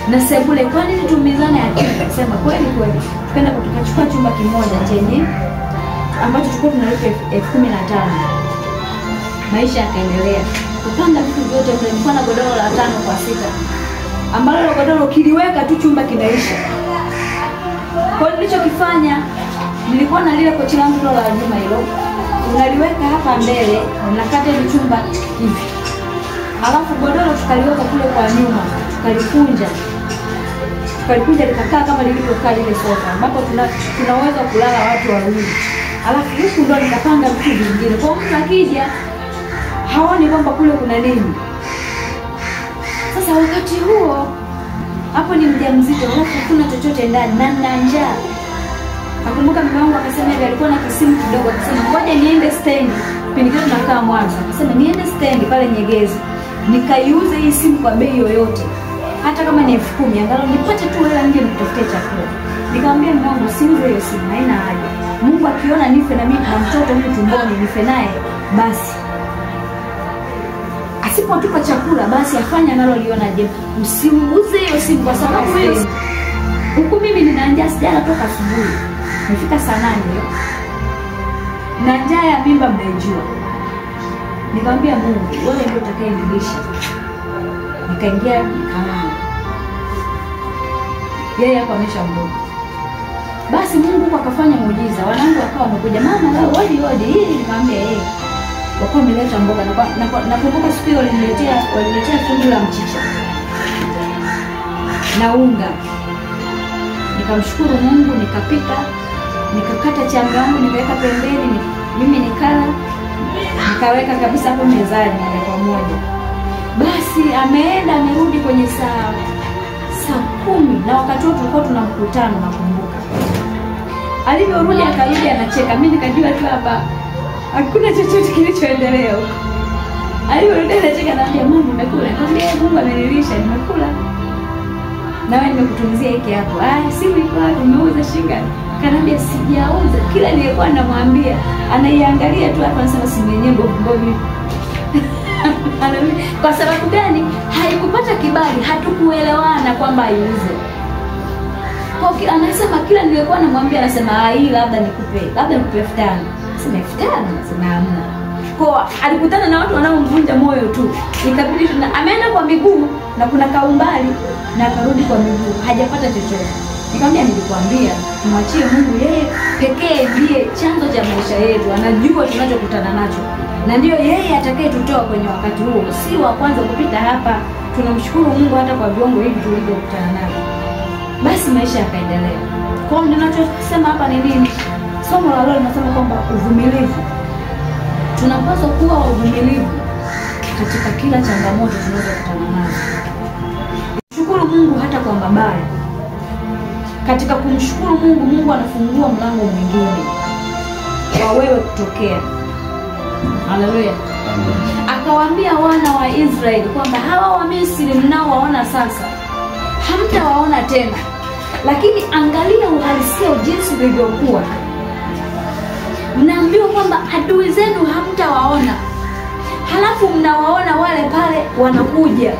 na sebule. Kwa nini tumizane akili? Sema kweli kweli. Tukaenda tukachukua chumba kimoja chenye ambacho tulikuwa tunalipa 15,000. Maisha yakaendelea. Kupanga vitu vyote, nilikuwa na godoro la 5 kwa 6 ambalo godoro kiliweka tu chumba kinaisha. Kwa nilichokifanya, nilikuwa na lile kochi langu la nyuma hilo, unaliweka hapa mbele, unakata ile chumba hivi. Alafu godoro tukaliweka kule kwa nyuma, tukalikunja. Tukalikunja likakaa kama lilivyokaa lile sofa, ambapo tunaweza kulala watu wawili. Alafu huku ndo nikapanga vitu vingine. Kwa mtu akija haoni kwamba kule kuna nini. Sasa wakati huo hapo ni mjamzito, alafu hakuna chochote ndani na nina njaa. Nakumbuka mume wangu akasema hivi, alikuwa na kisimu kidogo, akasema ngoja niende stendi. Kipindi kile tunakaa Mwanza. Akasema niende stendi pale Nyegezi, nikaiuze hii simu kwa bei yoyote, hata kama ni 10,000, angalau nipate tu hela nje nikutafutie chakula. Nikamwambia mume wangu usiuze hiyo simu, haina haja. Mungu akiona nife na mimi na mtoto huyu tumboni nife naye, basi asipotupa chakula basi afanye analoliona jema. Usiuze hiyo simu kwa sababu hiyo huku mimi nina njaa, sijala toka asubuhi. Nifika saa 8 hiyo. Na njaa ya mimba mnaijua. Nikamwambia Mungu, wewe ndio utakayenilisha. Nikaingia nikalala. Yeye hapo ameshaondoka. Basi Mungu akafanya muujiza. Wanangu wakawa wamekuja, mama leo hodi hodi. Hii nikamwambia yeye. Wakawa wameleta mboga. Nakumbuka siku hiyo waliniletea fungu la mchicha na unga. Nikamshukuru Mungu, nikapika, nikakata changa yangu nikaweka pembeni, mimi nikala, nikaweka kabisa hapo mezani moja kwa moja. Basi ameenda amerudi kwenye saa 10, na wakati huo tulikuwa tuna mkutano nakumbuka. Alivyorudi akarudi anacheka, mimi nikajua tu hapa hakuna chochote kilichoendelea huko. Alivyorudi anacheka, ananiambia mama umekula? Nikamwambia Mungu amenilisha, nimekula. Na wewe nimekutumizia hiki hapo. Ah, simu iko wapi? Umeuza shilingi ngapi? Kanambia sijauza. Kila nilikuwa namwambia anaiangalia tu hapa anasema simu yenyewe mbovu mbovu. Kwa sababu gani? Haikupata kibali, hatukuelewana kwamba aiuze. Kwa anasema kila nilikuwa namwambia anasema ah, hii labda nikupe, labda nikupe 5,000. Sema 5,000? Sema hamna. Kwa alikutana na watu wanaomvunja moyo tu. Ikabidi ameenda kwa miguu na kuna kaumbali na akarudi kwa miguu, hajapata chochote. Nikamwambia nilikwambia tumwachie Mungu, yeye pekee ndiye chanzo cha maisha yetu, anajua tunachokutana nacho. Na ndio yeye atakayetutoa kwenye wakati huo, si wa kwanza kupita hapa. Tunamshukuru Mungu hata kwa viwango hivi tulivyokutana navyo. Basi maisha yakaendelea. Kwa hiyo ninachosema hapa ni nini? Somo la leo linasema kwamba uvumilivu. Tunapaswa kuwa wavumilivu katika kila changamoto tunazokutana nazo. Shukuru Mungu hata kwa mabaya. Katika kumshukuru Mungu, Mungu anafungua mlango mwingine kwa wewe kutokea. Haleluya. Akawaambia wana wa Israeli kwamba hawa wa Misri mnaowaona sasa hamtawaona tena. Lakini angalia uhalisia jinsi ulivyokuwa. Mnaambiwa kwamba adui zenu hamtawaona. Halafu mnawaona wale pale wanakuja.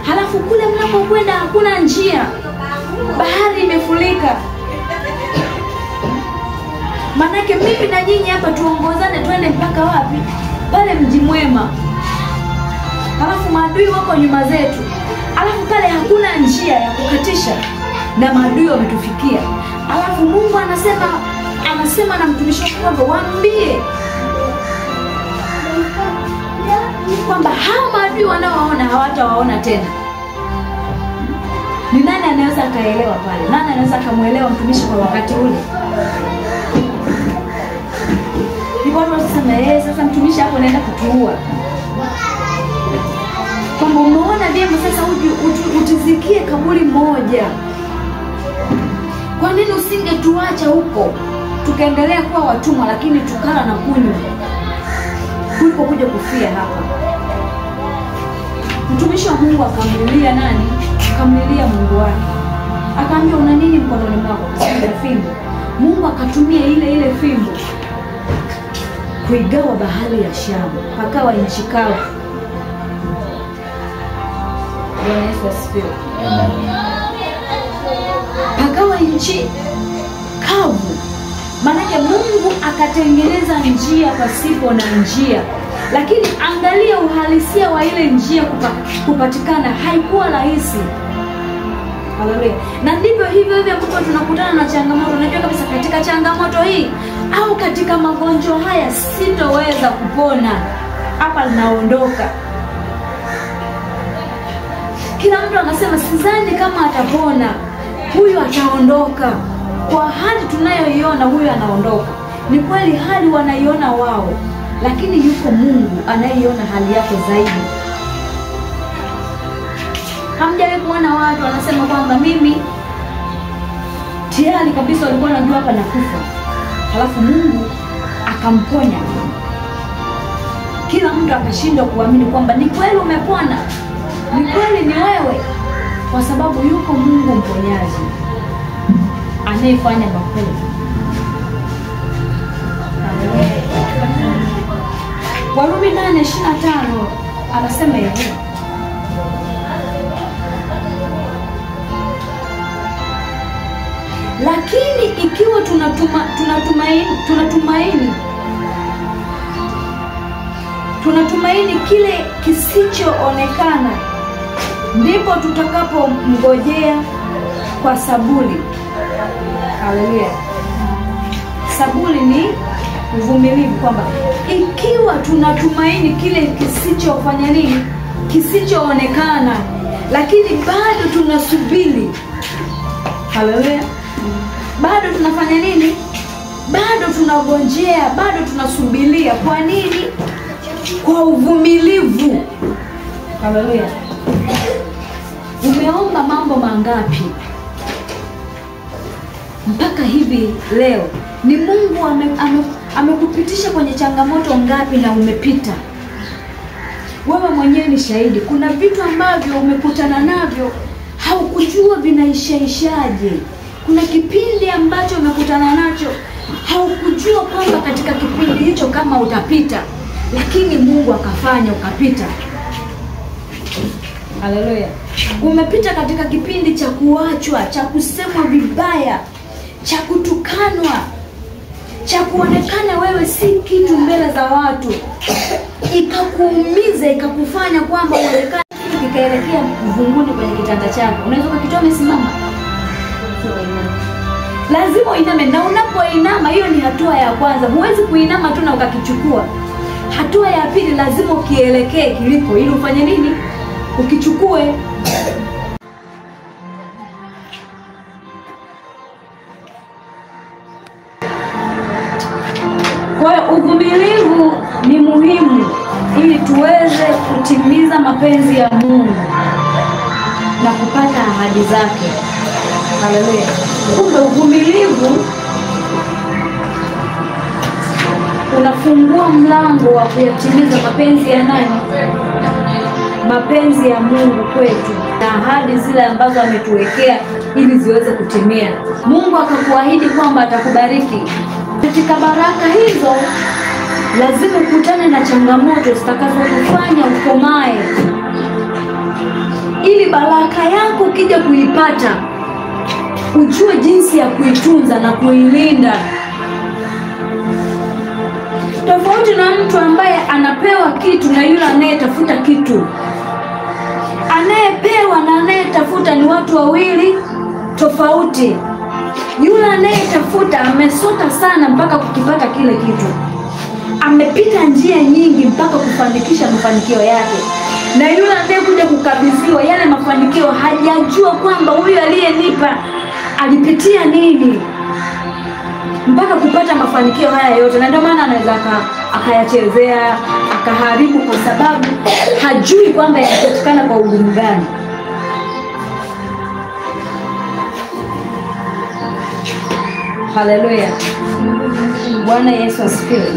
Halafu kule mnapokwenda hakuna njia. Bahari imefurika. Manake mimi na nyinyi hapa tuongozane twende mpaka wapi? Pale mji mwema. Halafu maadui wako nyuma zetu. Halafu pale hakuna njia ya kukatisha na maadui wametufikia. Halafu Mungu anasema na mtumishi wake kwamba waambie kwamba hao maadui wanaowaona hawatawaona tena. Ni nani anaweza akaelewa pale? Nani anaweza akamuelewa mtumishi kwa wakati ule? Ndipo watu wanasema sasa mtumishi hapo anaenda kutuua. Kwamba umeona vyema sasa utizikie kaburi moja. Kwa nini usingetuacha huko? Tukaendelea kuwa watumwa lakini tukala na kunywa kuliko kuja kufia hapa. Mtumishi wa Mungu akamlilia nani? Akamlilia Mungu wake. Akaambia una nini mkononi mwako? Akasema fimbo. Mungu akatumia ile fimbo kuigawa bahari ya Shamu, pakawa nchi kavu. Bwana Yesu asifiwe. Pakawa nchi kavu. Maanake Mungu akatengeneza njia pasipo na njia. Lakini angalia uhalisia wa ile njia kupatikana, haikuwa rahisi. Haleluya. Na ndivyo hivyo hivyo ambapo tunakutana na changamoto. Unajua kabisa katika changamoto hii au katika magonjwa haya sitoweza kupona, hapa naondoka. Kila mtu anasema sidhani kama atapona, huyu ataondoka. Kwa hali tunayoiona huyu anaondoka. Ni kweli hali wanaiona wao, lakini yuko Mungu anayeiona hali yako zaidi. Hamjawahi kuona watu wanasema kwamba mimi tayari kabisa walikuwa wanajua hapa nakufa, halafu Mungu akamponya. Kila mtu akashindwa kuamini kwamba ni kweli umepona, ni kweli ni wewe, kwa sababu yuko Mungu mponyaji anayefanya makuu. Warumi 8:25 anasema hivi: lakini ikiwa tunatumaini kile kisichoonekana, ndipo tutakapomngojea kwa saburi. Haleluya. Saburi ni uvumilivu, kwamba ikiwa tunatumaini kile kisichofanya nini, kisichoonekana, lakini bado tunasubiri. Haleluya. Bado tunafanya nini? Bado tunagojea, bado tunasubiria. Kwa nini? Kwa uvumilivu. Haleluya. Umeomba mambo mangapi mpaka hivi leo? Ni Mungu amekupitisha kwenye changamoto ngapi na umepita? Wewe mwenyewe ni shahidi. Kuna vitu ambavyo umekutana navyo haukujua vinaishaishaje. Kuna kipindi ambacho umekutana nacho haukujua kwamba katika kipindi hicho kama utapita, lakini Mungu akafanya ukapita. Haleluya. Umepita katika kipindi cha kuachwa, cha kusemwa vibaya, cha kutukanwa, cha kuonekana wewe si kitu mbele za watu, ikakuumiza, ikakufanya kwamba uonekane kitu kikaelekea mvunguni kwenye kitanda chako. Unaweza ukakitoa umesimama? Lazima uiname, na unapoinama hiyo ni hatua ya kwanza. Huwezi kuinama tu na ukakichukua. Hatua ya pili lazima ukielekee kilipo ili ufanye nini? Ukichukue. Kwa hiyo uvumilivu ni muhimu ili tuweze kutimiza mapenzi ya Mungu na kupata ahadi zake. Haleluya. Kumbe uvumilivu unafungua mlango wa kuyatimiza mapenzi ya nani? Mapenzi ya Mungu kwetu na ahadi zile ambazo ametuwekea ili ziweze kutimia. Mungu akakuahidi kwamba atakubariki. Katika baraka hizo lazima ukutane na changamoto zitakazokufanya ukomae, ili baraka yako ukija kuipata ujue jinsi ya kuitunza na kuilinda. Tofauti na mtu ambaye anapewa kitu na yule anayetafuta kitu. Anayepewa na anayetafuta ni watu wawili tofauti. Yule anayetafuta amesota sana mpaka kukipata kile kitu, amepita njia nyingi mpaka kufanikisha mafanikio yake. Na yule anayekuja kukabidhiwa yale mafanikio hajajua kwamba huyu aliyenipa alipitia nini mpaka kupata mafanikio haya yote. Na ndio maana anaweza akayachezea, akaharibu, kwa sababu hajui kwamba yanapatikana kwa ugumu gani. Haleluya. Bwana Yesu asifiwe.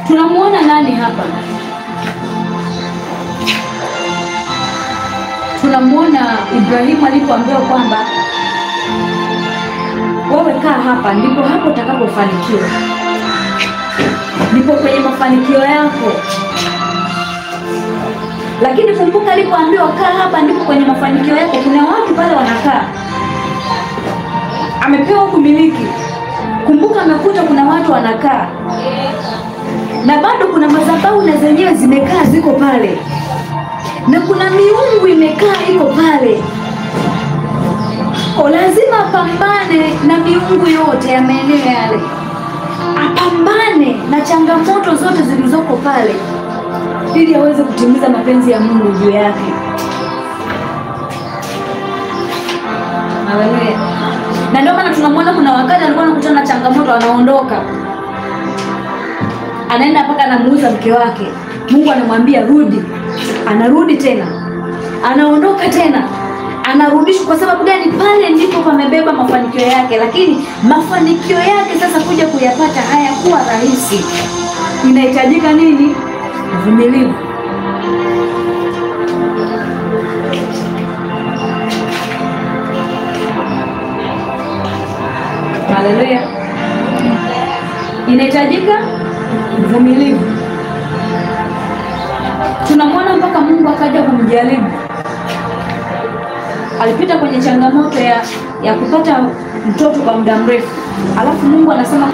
Tunamuona nani hapa? Tunamuona Ibrahimu alipoambiwa kwamba wewe kaa hapa, ndipo hapo utakapofanikiwa, ndipo kwenye mafanikio yako. Lakini kumbuka alipoambiwa kaa hapa ndipo kwenye mafanikio yako, kuna watu pale wanakaa. Amepewa kumiliki. Kumbuka amekuta kuna watu wanakaa. Na bado kuna madhabahu na zenyewe zimekaa ziko pale. Na kuna miungu imekaa iko pale. Lazima apambane na miungu yote ya maeneo yale. Apambane na changamoto zote zilizoko pale ili aweze kutimiza mapenzi ya Mungu juu yake. Haleluya. Na ndio maana tunamwona kuna wakati alikuwa anakutana na changamoto anaondoka. Anaenda mpaka anamuuza mke wake. Mungu anamwambia rudi. Anarudi tena. Anaondoka tena. Anarudishwa. Kwa sababu gani? Pale ndipo pamebeba mafanikio yake. Lakini mafanikio yake sasa kuja kuyapata hayakuwa rahisi. Inahitajika nini? Uvumilivu. Haleluya. Inahitajika uvumilivu. Tunamwona mpaka Mungu akaja kumjaribu. Alipita kwenye changamoto ya kupata mtoto kwa muda mrefu. Alafu Mungu anasema,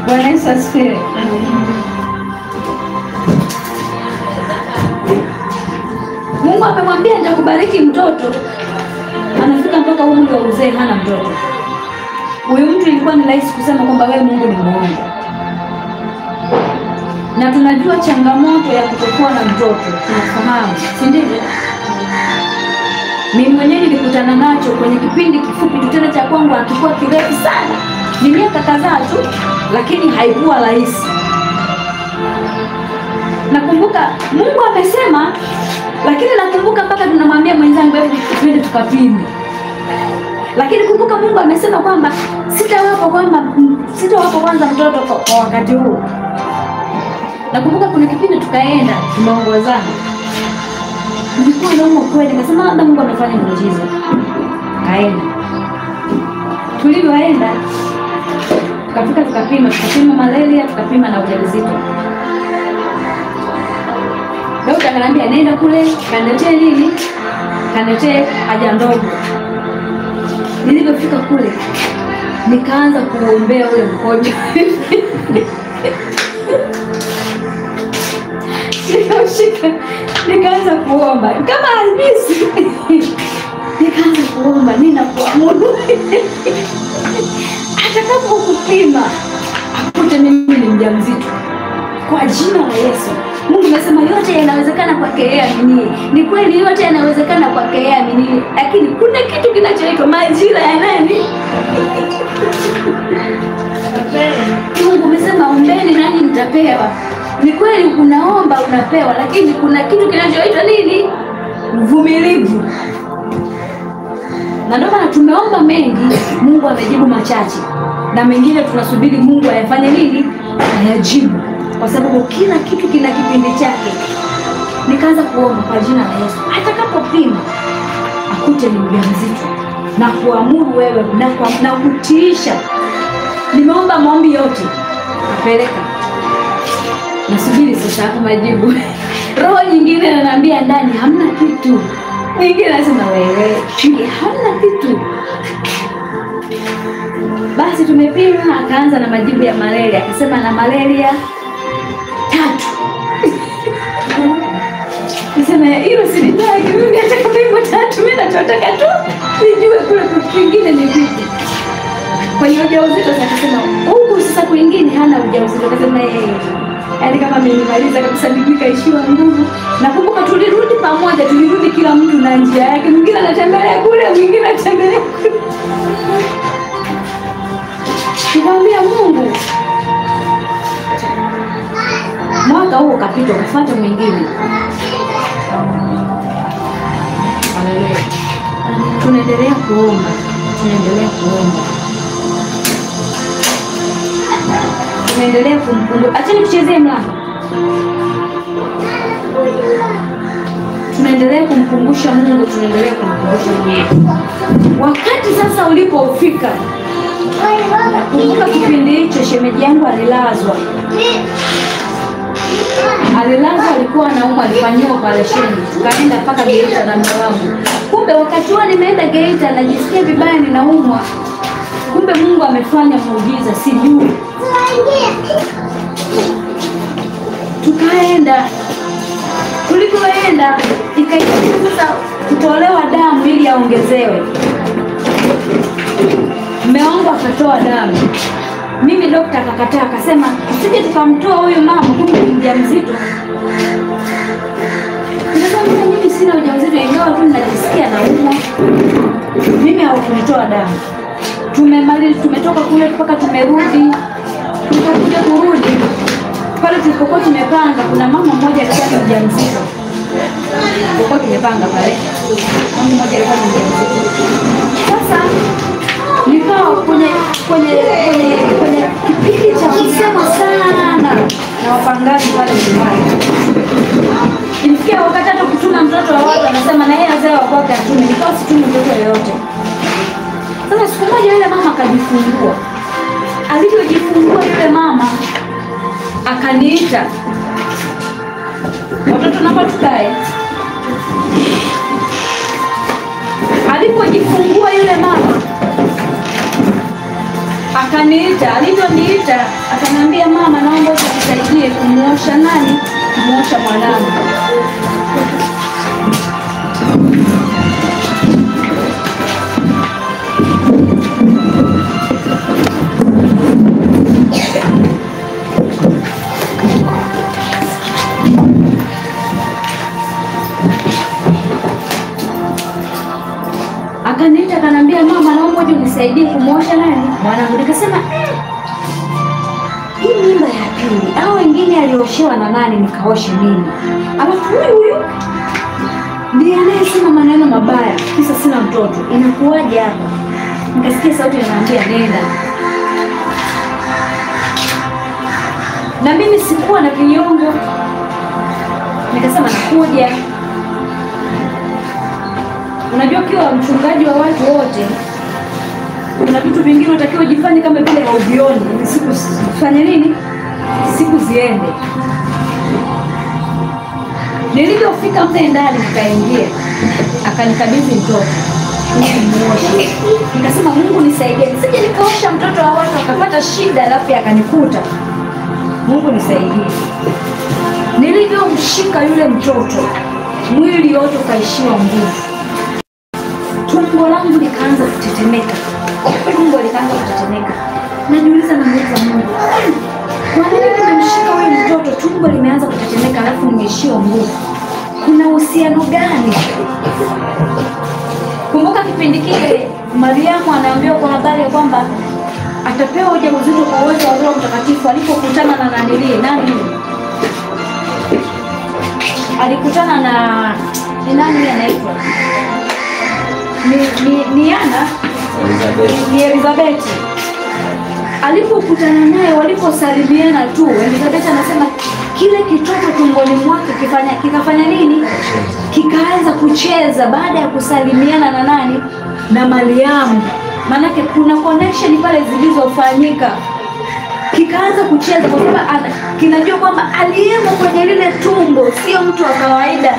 Bwana Yesu asifiwe. Mungu amemwambia nitakubariki mtoto. Anafika mpaka umri wa uzee hana mtoto. Huyu mtu ilikuwa ni rahisi kusema kwamba wewe Mungu ni muongo. Na tunajua changamoto ya kutokuwa na mtoto, tunafahamu, si ndivyo? Mimi mwenyewe nilikutana nacho kwenye kipindi kifupi tu, tena cha kwangu hakikuwa kirefu sana. Ni miaka kadhaa tu, lakini haikuwa rahisi. Nakumbuka Mungu amesema, lakini nakumbuka mpaka tunamwambia mwenzangu hebu twende tukapime. Lakini kumbuka Mungu amesema kwamba sitawapa kwanza mtoto kwa wakati huu. Nakumbuka kuna kipindi tukaenda tumeongozana. Nilikuwa naumwa kweli, nikasema labda Mungu amefanya muujiza. Kaenda. Tulivyoenda tukafika tukapima malaria, tukapima na ujauzito. Daktari akaniambia nenda kule, kaniletee nini? Kaniletee haja ndogo. Nilipofika kule nikaanza kuombea ule mkojo. Nikashika, nikaanza kuomba kama almisi. Nikaanza kuomba, ninakuamuru atakapo kupima akute mimi ni mjamzito kwa jina la Yesu. Mungu amesema yote yanawezekana kwake yeye aminiye. Ni kweli yote yanawezekana kwake yeye aminiye, lakini kuna kitu kinachoitwa majira ya nani? Mungu amesema ombeni nanyi mtapewa. Ni kweli unaomba unapewa, lakini kuna kitu kinachoitwa nini? Uvumilivu. Na ndio maana tumeomba mengi, Mungu amejibu machache. Na mengine tunasubiri Mungu ayafanye nini? Ayajibu. Kwa sababu kila kitu kina kipindi chake. Nikaanza kuomba kwa jina la Yesu, atakapopima akute ni mjamzito, na kuamuru wewe na kutiisha. Nimeomba maombi yote, kapeleka. Nasubiri sasa hapo majibu. Roho nyingine ananiambia ndani hamna kitu. Nyingine anasema wewe, hamna kitu. Basi tumepima, akaanza na majibu ya malaria. Akasema na malaria 3. Nisema hilo silitaki mimi, hata kama hivyo 3 mimi nachotaka tu nijue kule kwingine ni vipi. Kwa hiyo ujauzito sasa akasema huku sasa kwingine hana ujauzito. Akasema yeye yaani kama amenimaliza kabisa, miguu ikaishiwa nguvu. Nakumbuka tulirudi pamoja, tulirudi kila mtu na njia yake. Mwingine anatembelea kule, mwingine anatembelea kule. Nikamwambia Mungu, mwaka huo ukapita ukafuata mwingine. Haleluya. Tunaendelea kuomba, tunaendelea kuomba. Tunaendelea kumkumbuka. Acheni kuchezea mlango. Tunaendelea kumkumbusha Mungu, tunaendelea kumkumbusha Mungu. Wakati sasa ulipofika, nakumbuka kipindi hicho shemeji yangu alilazwa. Alilazwa, alikuwa anaumwa, alifanyiwa operation. Tukaenda mpaka Geita na mume wangu. Kumbe wakati huo nimeenda Geita najisikia vibaya, ninaumwa. Kumbe Mungu amefanya muujiza, sijui. Tukaenda, tulikoenda ikaitwa sasa kutolewa damu ili aongezewe. Mume wangu akatoa damu. Mimi dokta akakataa, akasema usije tukamtoa huyu mama, kumbe ni mjamzito. Nikasema mimi sina ujauzito, ingawa tu ninajisikia naumwa. Mimi hawakunitoa damu. Tumemaliza, tumetoka kule mpaka tumerudi. Tukakuja kurudi pale tulipokuwa tumepanga, kuna mama mmoja alikuwa ni mjamzito. Tulikuwa tumepanga pale, mama mmoja alikuwa ni mjamzito. Sasa nikawa kwenye kipindi cha kusema sana na wapangaji pale nyumbani. Ilifikia wakati hata ukituma mtoto wa watu anasema na yeye azae wa kwake atume. Nikawa situmi mtoto yoyote. Sasa siku moja yule mama akajifungua. Alipojifungua yule mama akaniita, watoto naomba tukae. Alipojifungua yule mama akaniita, aliponiita akaniambia, mama naomba unisaidie kumuosha nani? Kumuosha mwanangu. Akaniita akaniambia, mama naomba uje unisaidie kumuosha nani? Mwanangu. Nikasema hii mimba ya pili, au wengine alioshewa na nani nikaoshe mimi? Alafu huyu ndiye anayesema maneno mabaya, kisa sina mtoto. Inakuwaje hapa? Nikasikia sauti inaniambia nenda. Na mimi sikuwa na kinyongo. Nikasema nakuja. Unajua kiwa mchungaji wa watu wote, kuna vitu vingine unatakiwa ujifanye kama vile hauvioni, ili siku fanye nini? Siku ziende. Nilipofika mle ndani nikaingia, akanikabidhi mtoto nimuoshe. Nikasema Mungu nisaidie, nisije nikaosha mtoto wa watu akapata shida alafu akanikuta. Mungu nisaidie. Nilivyomshika yule mtoto, mwili wote ukaishiwa nguvu. Tumbo langu likaanza kutetemeka. Tumbo likaanza kutetemeka. Najiuliza, namuuliza Mungu, kwa nini nimemshika huyu mtoto tumbo limeanza kutetemeka alafu nimeishiwa nguvu? Kuna uhusiano gani? Kumbuka kipindi kile Mariamu anaambiwa kwa habari ya kwamba atapewa ujauzito kwa uwezo wa Roho Mtakatifu alipokutana na nani? Alikutana na ni nani anaitwa? Ni Ana, ni Elizabeth. Alipokutana naye, waliposalimiana tu, Elizabeth anasema kile kitoto tumboni mwake kikafanya nini? Kikaanza kucheza baada ya kusalimiana na nani? Na Mariamu. Manake kuna connection pale zilizofanyika. Kikaanza kucheza kwa sababu kinajua kwamba aliyemo kwenye lile tumbo sio mtu wa kawaida.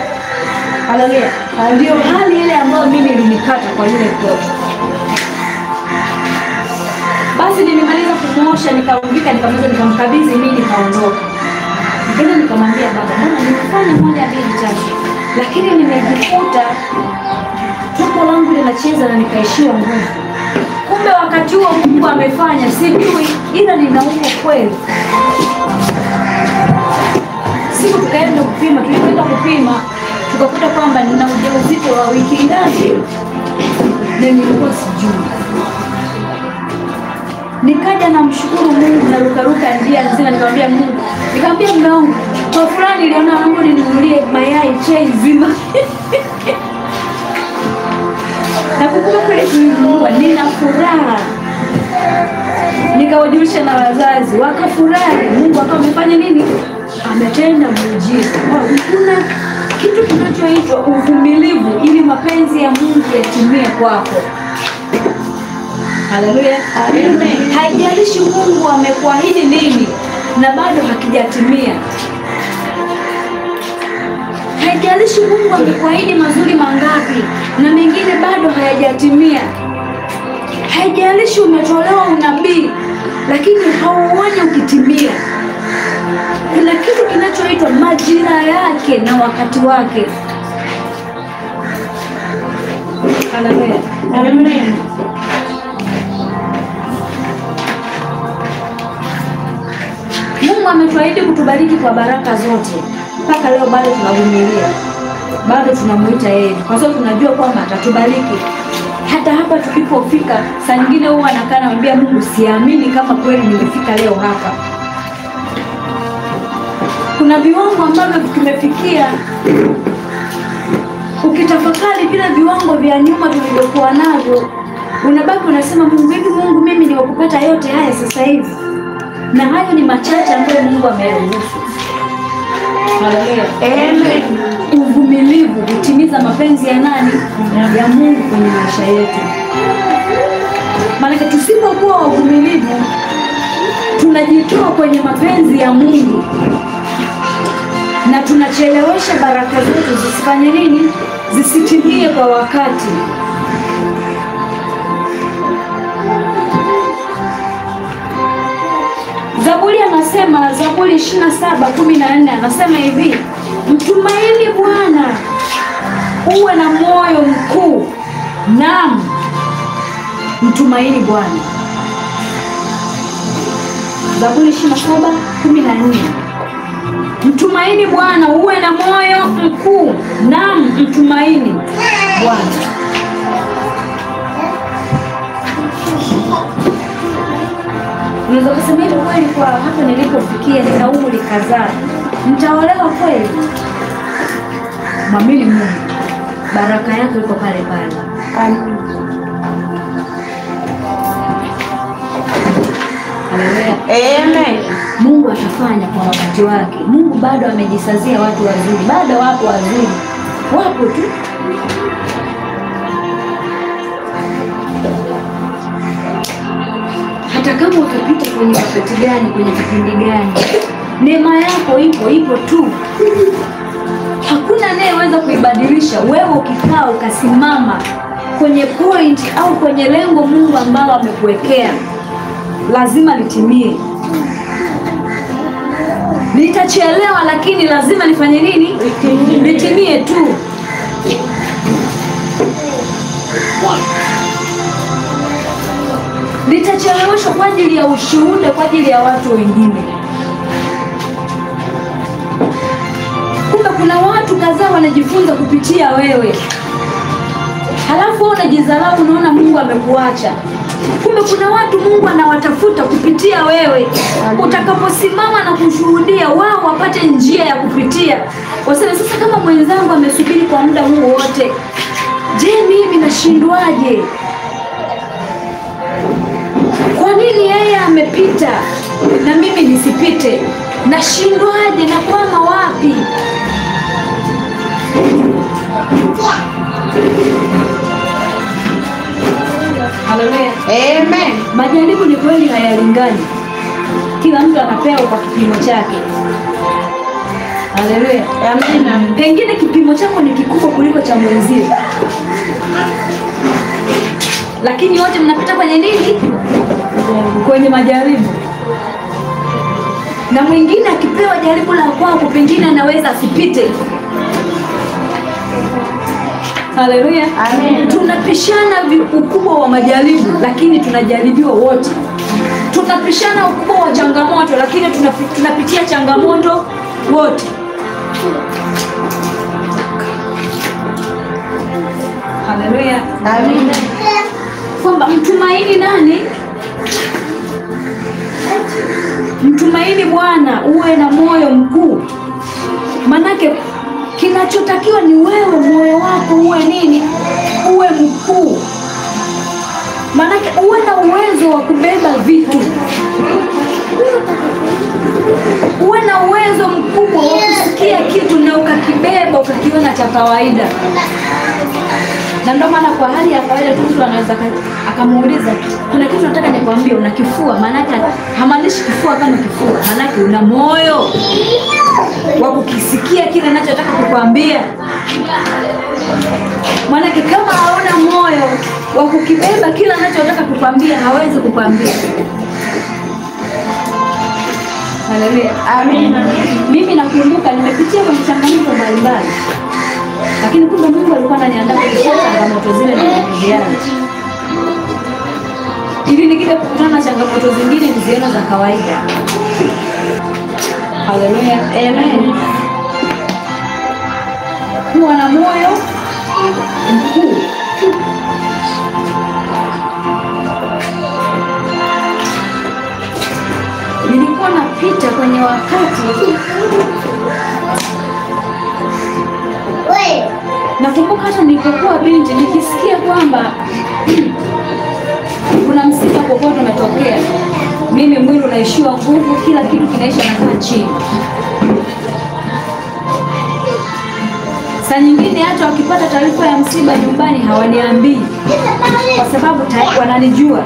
Haleluya. Ndio hali ile ambayo mimi ilinikata kwa yule mtoto. Basi nilimaliza kumuosha, nikaungika, nikamaliza, nikamkabidhi mimi, nikaondoka. Nikaenda nikamwambia baba, mbona nimefanya 1 2 3, lakini nimejikuta tumbo langu linacheza na nikaishiwa nguvu. Kumbe wakati huo Mungu amefanya, sijui, ila ninaumwa kweli. Siku tukaenda kupima, tulipoenda kupima tukakuta kwamba nina ujauzito wa wiki ngapi, na nilikuwa sijui. Nikaja na mshukuru Mungu na rukaruka njia nzima, nikamwambia Mungu, nikamwambia mume wangu, kwa fulani niliona Mungu ninunulie mayai tray nzima. Na kukumbuka kule tulinunua, nina furaha. Nikawajulisha na wazazi, wakafurahi. Mungu akawa amefanya nini? Ametenda muujiza. Kuna kitu kinachoitwa uvumilivu ili mapenzi ya Mungu yatimie kwako. Haleluya. Amen. Haijalishi Mungu amekuahidi nini na bado hakijatimia. Haijalishi Mungu amekuahidi mazuri mangapi na mengine bado hayajatimia. Haijalishi umetolewa unabii lakini hauoni ukitimia. Kuna kitu kinachoitwa majira yake na wakati wake. Haleluya. Amen. Mungu ametuahidi kutubariki kwa baraka zote. Mpaka leo bado tunavumilia. Bado tunamuita yeye kwa sababu tunajua kwamba atatubariki. Hata hapa tulipofika, saa nyingine huwa anakaa anamwambia Mungu, siamini kama kweli nimefika leo hapa. Kuna viwango ambavyo tumefikia, ukitafakari vile viwango vya nyuma tulivyokuwa navyo, unabaki unasema Mungu, hivi Mungu mimi ni wakupata yote haya sasa hivi? Na hayo ni machache ambayo Mungu ameyaruhusu. Haleluya. Amen. Uvumilivu hutimiza mapenzi ya nani? Ya Mungu kwenye maisha yetu. Maana tusipokuwa wavumilivu tunajitoa kwenye mapenzi ya Mungu na tunachelewesha baraka zetu zisifanye nini? Zisitimie kwa wakati. Zaburi anasema, Zaburi 27:14 anasema hivi: mtumaini Bwana uwe na moyo mkuu. Naam, mtumaini Bwana. Zaburi 27:14. Mtumaini Bwana uwe na moyo mkuu. Naam, mtumaini Bwana. Unaweza kusema hivi, kweli kwa hapa nilipofikia nina umri kadhaa, nitaolewa kweli? Mwamini Mungu, baraka yake iko pale pale. Amen. Amen. Mungu atafanya kwa wakati wake. Mungu bado amejisazia watu wazuri, bado wapo wazuri, wapo tu. Hata kama utapita kwenye wakati gani, kwenye kipindi gani, neema yako ipo, ipo tu. Hakuna anayeweza kuibadilisha. Wewe ukikaa ukasimama kwenye point au kwenye lengo Mungu ambalo amekuwekea, lazima litimie. Litachelewa lakini lazima lifanye nini? Litimie tu. Litacheleweshwa kwa ajili ya ushuhuda, kwa ajili ya watu wengine. Kumbe kuna watu kadhaa wanajifunza kupitia wewe. Halafu wewe unajidharau, unaona Mungu amekuacha. Kumbe kuna watu Mungu anawatafuta kupitia wewe. Utakaposimama na kushuhudia, wao wapate njia ya kupitia. Waseme sasa, kama mwenzangu amesubiri kwa muda huu wote, je, mimi nashindwaje? Kwa nini yeye amepita na mimi nisipite? Nashindwaje? Nakwama wapi? Haleluya. Amen. Majaribu ni kweli hayalingani. Kila mtu anapewa kwa kipimo chake. Haleluya. Amen. Pengine kipimo chako ni kikubwa kuliko cha mwenzio, lakini wote mnapita kwenye nini? Kwenye majaribu. Na mwingine akipewa jaribu la kwako, pengine anaweza asipite. Haleluya. Amen. Tunapishana ukubwa wa majaribu, lakini tunajaribiwa wote. Tunapishana ukubwa wa changamoto, lakini tunapitia changamoto wote. Haleluya. Amen. Kwamba mtumaini nani? Mtumaini Bwana uwe na moyo mkuu. Manake kinachotakiwa ni wewe moyo wako uwe nini? Uwe mkuu. Manake uwe na uwezo wa kubeba vitu. Uwe na uwezo mkubwa wa kusikia kitu na ukakibeba ukakiona cha kawaida. Na ndio maana kwa hali ya kawaida tu mtu anaweza akamuuliza, kuna kitu nataka nikwambie, una kifua. Maana yake hamaanishi kifua kama kifua, maana yake una moyo wa kukisikia kile ninachotaka kukwambia. Maana yake kama hauna moyo wa kukibeba kile anachotaka kukwambia, hawezi kukwambia. Haleluya. Amina. Mimi nakumbuka nimepitia kwa changamoto mbalimbali, lakini kumbe Mungu alikuwa ananiandaa kwa changamoto zile na kuziana, ili nikija kukutana na changamoto zingine nizione za kawaida. Haleluya. Amen. Kuwa na moyo mkuu. Nilikuwa napita kwenye wakati, nakumbuka hata nilipokuwa binti nikisikia kwamba kuna msiba popote umetokea, mimi mwili unaishiwa nguvu, kila kitu kinaisha, nakaa chini. Saa nyingine hata wakipata taarifa ya msiba nyumbani hawaniambii, kwa sababu tayari wananijua.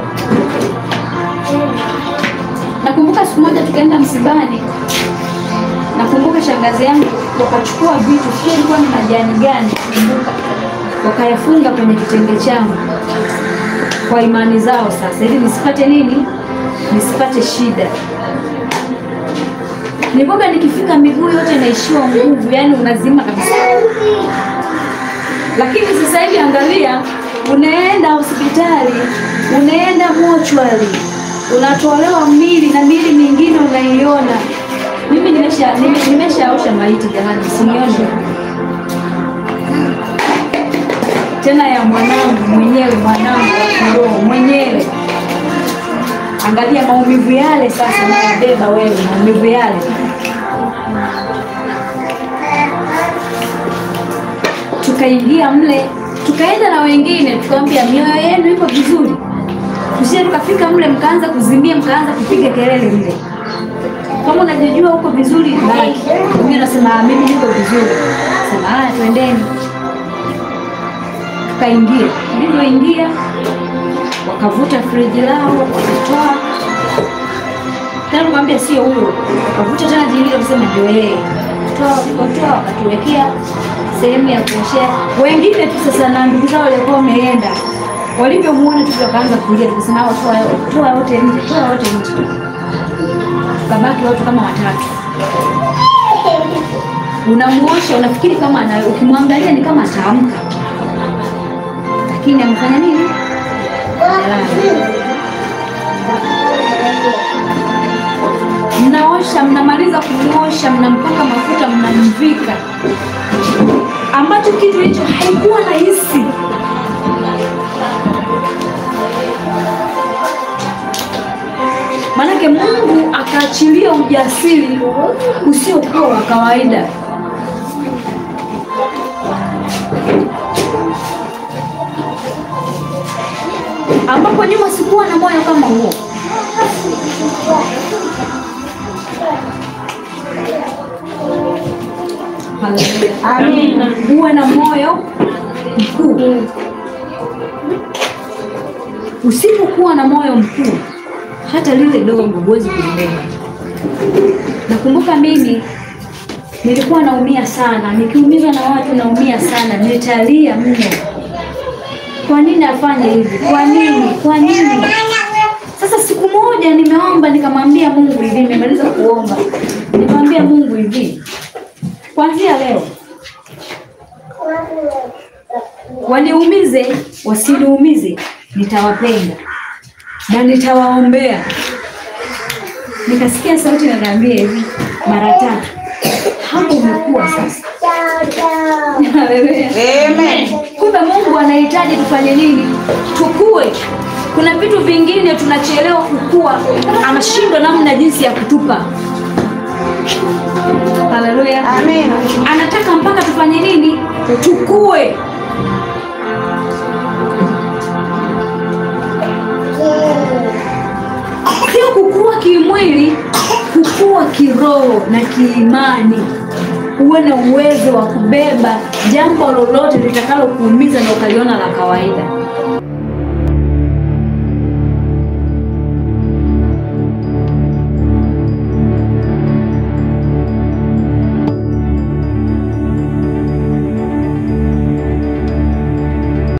Nakumbuka siku moja tukaenda msibani. Nakumbuka shangazi yangu wakachukua vitu, sio ilikuwa ni majani gani, nakumbuka wakayafunga kwenye kitenge changu kwa imani zao, sasa ili nisipate nini, nisipate shida. Nilipokuwa nikifika miguu yote inaishiwa nguvu, yani unazima kabisa. Lakini sasa hivi angalia, unaenda hospitali, unaenda mochwari, unatolewa mili na mili mingine unaiona. Mimi nimeshaosha maiti jamani, usinione. Tena ya mwanangu mwenyewe, mwanangu wa mwenyewe. Angalia maumivu yale sasa unayobeba wewe, maumivu yale. Tukaingia mle, tukaenda na wengine, tukamwambia mioyo yenu iko vizuri. Tusije tukafika mle mkaanza kuzimia, mkaanza kupiga kelele mle. Kama unajijua uko vizuri baki. Mimi nasema mimi niko vizuri. Sema haya twendeni. Tukaingia. Nilipoingia wakavuta friji lao, wakatoa. Tena nikamwambia sio huyo. Wakavuta tena jingine wakasema ndio yeye. Toa wakatuwekea sehemu ya kuoshea. Wengine tu sasa na ndugu zao walikuwa wameenda. Walivyomuona tu wakaanza kulia, tukasema toa wote nje, toa wote nje. Tukabaki watu kama watatu. Unamuosha unafikiri kama ukimwangalia ni kama ataamka. Lakini amefanya nini? Mnaosha, mnamaliza kumuosha, mnampaka mafuta, mnamvika. Ambacho kitu hicho haikuwa rahisi. Manake Mungu akaachilia ujasiri usiokuwa wa kawaida. Ambapo nyuma sikuwa na moyo kama huo. Amina. Uwe na moyo mkuu. Usipokuwa na moyo mkuu, hata lile dogo huwezi kulibeba. Nakumbuka mimi nilikuwa naumia sana, nikiumizwa na watu naumia sana, nitalia mno. Kwa nini afanye hivi? Kwa nini? Kwa nini? Sasa siku moja nimeomba nikamwambia Mungu hivi, nimemaliza kuomba. Nikamwambia Mungu hivi, kuanzia leo waniumize, wasiniumize, nitawapenda na nitawaombea. Nikasikia sauti inaniambia hivi mara tatu, hapo umekuwa sasa. Amen. Kumbe Mungu anahitaji tufanye nini? Tukue. Kuna vitu vingine tunachelewa kukua, anashindwa namna jinsi ya kutupa. Haleluya. Amen. Anataka mpaka tufanye nini? Tukue. Sio kukua kimwili, kukua kiroho na kiimani. Uwe na uwezo wa kubeba jambo lolote litakalo kuumiza na ukaliona la kawaida.